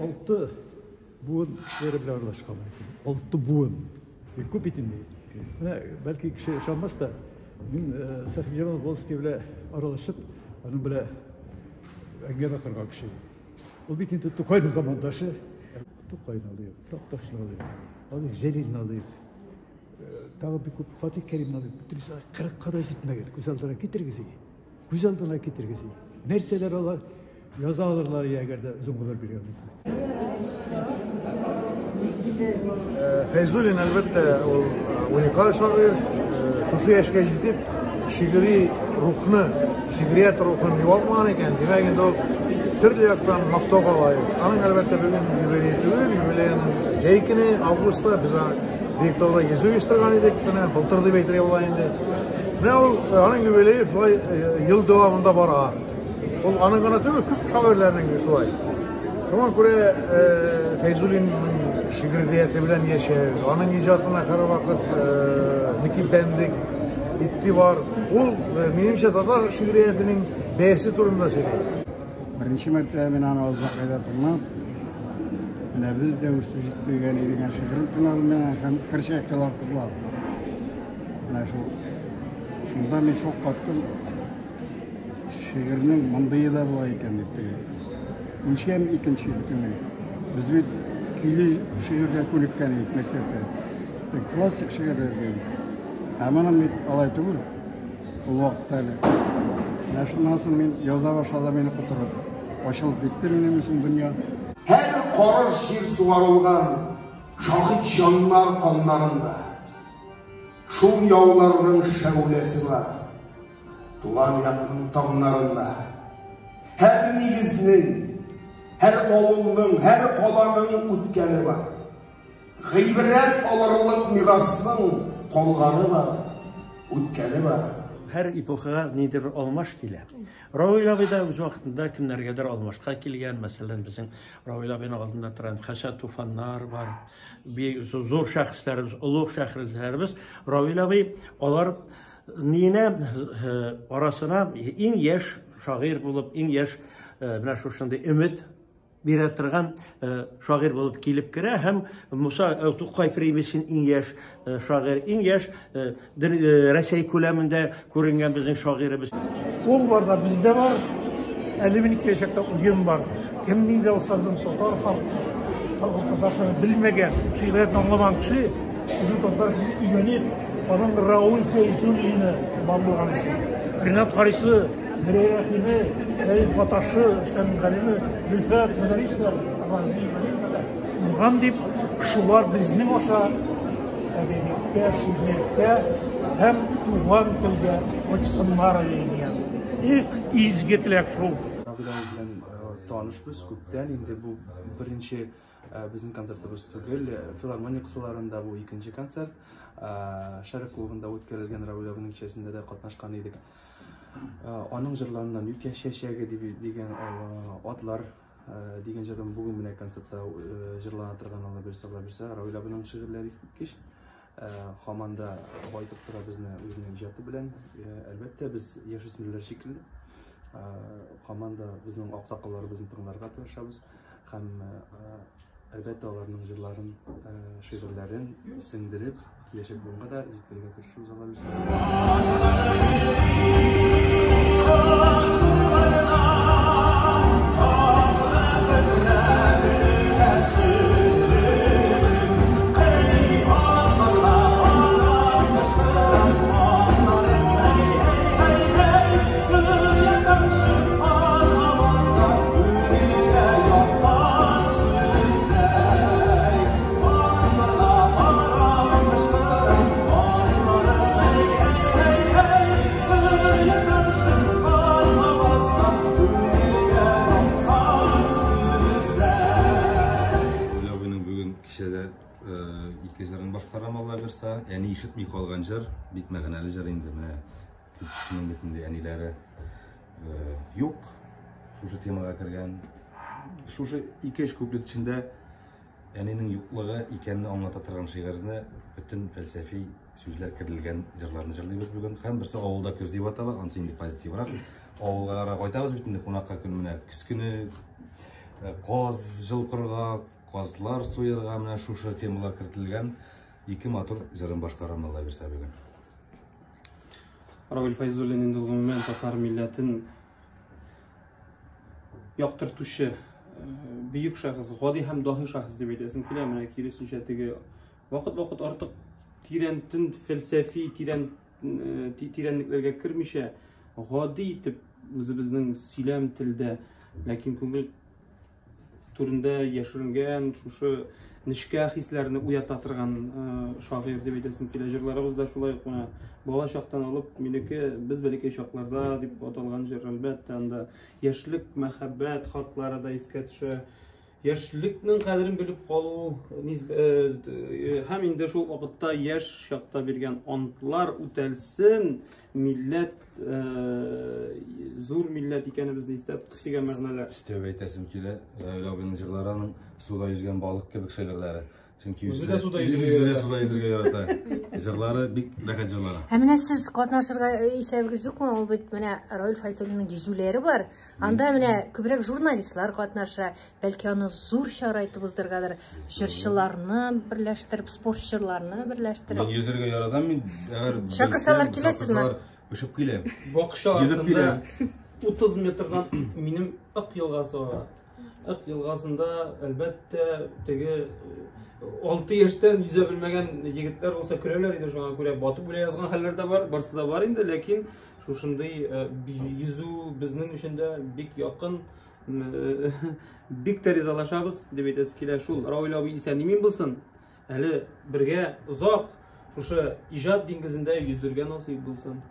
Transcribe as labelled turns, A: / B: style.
A: Алты буын кешеләре белән аралашкан икән. Алты буын. Бик күп бит инде. Менә бәлки кеше ышанмас та, мин Сәхибҗамал Волжский белән аралашып, аның белән әңгәмә корган кеше. Ул бит инде Тукайның замандашы. Тукайны алыйк, Такташны алыйк, алыйк Җәлилне алыйк. Тагы бик күп Фатих Кәримне алыйк. Бөтенесе кырыкка да җитмәгән. Күз алдына китерегез. Күз алдына китерегез. Нәрсәләр алар яза алырлар, әгәр дә озын гомер биргән булса.
B: Фәйзуллин, әлбәттә, ул уникаль шагыйрь. Шушы яшькә җитеп, шигъри рухны, шигърият рухын югалтмаган икән, димәк инде ул төрле яктан мактауга лаек. Аның, әлбәттә, бүген юбилее түгел, юбилеен җәй көне, августта без аны Биектауда йөзү оештырган идек, менә былтыр дип әйтергә була инде. Менә ул аның юбилее шулай ел дәвамында бара. Ул аның гына түгел, күп шагыйрьләрнең шулай. Шуңа күрә Фәйзуллинның шигърияте белән яшәү, аның иҗатына һәрвакыт мөкиббәнлек, игътибар. Ул, минемчә, татар шигъриятенең бәясе турында сөйли.
C: Беренче мәртәбә мин аны Азнакайда тыңлап, менә без дә үсеп җиттек әле дигән шигырен тыңладым менә һәм Керчәккәләр кызлар. Менә шул шунда мин шаккаттым. Шигырьнең мондые да була икән дип теге. Үлчәм икенче бөтенләй. Без бит көйле шигырьгә күнеккән идек мәктәптә. Тик классик шигырьләргә. Ә моның бит алай түгел. Ул вакытта әле. Менә шуннан соң мин яза башладым мине котырып. Ачылып китте минем өчен дөнья.
D: Һәр карыш җир сугарылган шаһит җаннар каннарында. Шул яуларның шәүләсе бар. Туган якның таңнарында. Һәр нигезнең, һәр авылның, һәр каланың үткәне бар. Гыйбрәт алырлык мирасның калганы бар, үткәне бар.
E: Һәр эпохага ниндидер бер алмаш килә. Равил абый да үз вакытында кемнәргәдер алмашка килгән. Мәсәлән, безнең Равил абыйның алдында торган Хәсән Туфаннар бар. Бик зур шәхесләребез, олуг шәхесләребез. Равил абый алар ниенә арасына иң яшь шагыйрь булып, иң яшь менә шушындый өмет бирә торган шагыйрь булып килеп керә һәм Муса Тукай премиясен иң яшь шагыйрь, иң яшь Рәсәй күләмендә күренгән безнең шагыйребез.
F: Ул бар да бездә бар. Әле минем киләчәктә уем бар. Кем нинди булса безнең татар халкы, татарчаны белмәгән, шигъриятне аңламаган кеше безнең татар телен өйрәнеп, аның Рауль Фәйзуллины бар булган өчен. Ренат Харисы, Гәрәй Рәхиме, Рәиф Гаташы, Рөстәм Галиме, Зөлфәт Мөдәррисләр, Разил Галимовлар булган дип, шулар безнең аша әдәбиятка, шигърияткә һәм туган телгә кайтсыннар әле дигән. Эх, изге теләк шул.
G: Равил абый белән танышбыз күптән инде, бу беренче безнең концертыбыз түгел, филармония кысаларында бу икенче концерт. Шәрык клубында үткәрелгән Равил абыйның кичәсендә дә катнашкан идек. Аның җырларыннан Юкә чәчәге дигән атлар дигән җырым бүген менә концертта җырлана торган, Алла бирсә, Алла бирсә. Равил абыйның шигырьләре искиткеч. Һаман да байтып тора безне үзенең иҗаты белән. Әлбәттә, без яшүсмерләр шикелле. Һаман да безнең аксакалларыбызны тыңларга тырышабыз һәм әлбәттә аларның җырларын, шигырьләрен сеңдереп, киләчәк буынга да җиткерергә тырышабыз, Алла бирсә.
H: Кичәдә ике җырын башкарам, Алла бирса. Әни ишетми калган җыр, бик мәгънәле җыр инде. Менә күп кешенең бит инде әниләре юк. Шушы темага кергән. Шушы ике-өч куплет эчендә әнинең юклыгы икәнне аңлата торган шигырьне бөтен фәлсәфи сүзләр керелгән җырларны җырлыйбыз бүген. Һәм берсе Авылда көз дип атала, анысы инде позитиврак. Авылга кайтабыз бит инде кунакка көн менә көз көне каз җылкырга, казлар суярга менә шушы темалар кертелгән ике матур җырын башкарам Алла бирсә бүген.
G: Равил Фәйзуллин инде гомумән татар милләтен яктыртучы бөек шәхес, гади һәм даһи шәхес дип әйтәсем килә. Менә киресенчә теге вакыт-вакыт артык тирәнтен фәлсәфи тирән тирәнлекләргә кермичә, гади итеп үзебезнең сөйләм телдә, ләкин күңел түрендә яшеренгән шушы нечкә хисләрне уята торган шагыйрь дип әйтәсем килә. Җырларыбыз да шулай ук менә бала чактан алып минеке без бәләкәй чакларда дип аталган җыр, әлбәттә, анда яшьлек, мәхәббәт хатлары да искә төшә. Яшьлекнең кадерен белеп калу һәм инде шул вакытта яшь чакта биргән антлар үтәлсен, милләт зур милләт икәнебезне истә тотык дигән мәгънәләр.
H: Өстәп әйтәсем килә, Равил абыйның җырлары аның суда йөзгән балык кебек шигырьләре. Чөнки
G: үзе дә суда йөзергә
H: ярата. Җырлары бик рәхәт җырлары.
I: Ә менә сез катнашырга исәбегез юкмы? Ул бит менә Равил Фәйзуллинның йөзүләре бар. Анда менә күбрәк журналистлар катнаша. Бәлки аны зур чара итеп уздыргадыр. Җырчыларны берләштереп, спортчыларны берләштереп.
H: Мин йөзергә яратам мин.
I: Әгәр чакырсалар киләсезме?
H: Очып киләм.
G: Бакча артында 30 метрдан минем Ык елгасы ага. Ык елгасында, әлбәттә, теге 6 яшьтән йөзә белмәгән егетләр булса көләләр иде, шуңа күрә батып үлә язган хәлләр дә бар, барсы да бар инде, ләкин шушындый йөзү безнең өчен дә бик якын, бик тә ризалашабыз дип әйтәсе килә. Шул Равил абый исән-имин булсын. Әле бергә озак шушы иҗат диңгезендә йөзергә насыйп булсын.